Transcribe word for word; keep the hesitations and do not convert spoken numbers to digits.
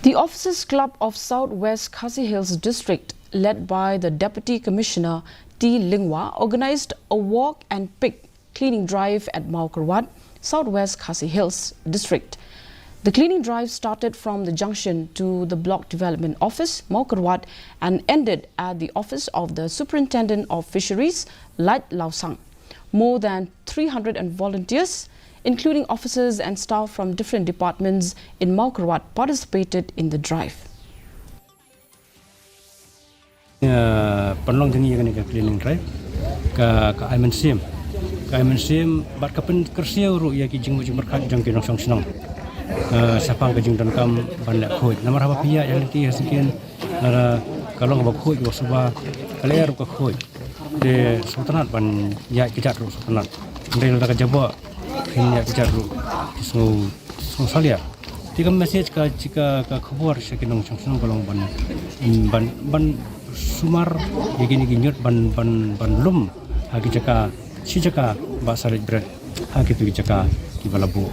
The Officers Club of South West Khasi Hills District, led by the Deputy Commissioner T Lyngwa, organized a walk and pick cleaning drive at Mawkyrwat, South West Khasi Hills District. The cleaning drive started from the junction to the Block Development Office, Mawkyrwat, and ended at the office of the Superintendent of Fisheries, Laitlawsang. More than three hundred and volunteers, including officers and staff from different departments in Mawkyrwat, participated in the drive. Pynlong jong ngi ïa kane ka cleaning drive ka ka ai mynsiem, ka ai mynsiem bad ka pynkyrsiew ruh ïa ki jingmut jingpyrkhat jong ki nongshong shnong shaphang ka jingdonkam ban leh khuid. Namar haba phi ïaid ïa lynti ha syngkien, lada ka long ba khuid ba suba, ka lyer ruh ka khuid, te sngewtynnat ban ïaid kjat ruh sngewtynnat. Hynrei lada ka jaboh, phin ïaid kjat ruh ki sngew, sngew salia. Te ka message ka, ka, ka khubor sha ki nongshong shnong ka long ban, ban, ban sumar ïa kine ki ñiut, ban, ban, ban lum ha ki jaka, shi jaka ba sa leit bret ha kito ki jaka kiba la buh.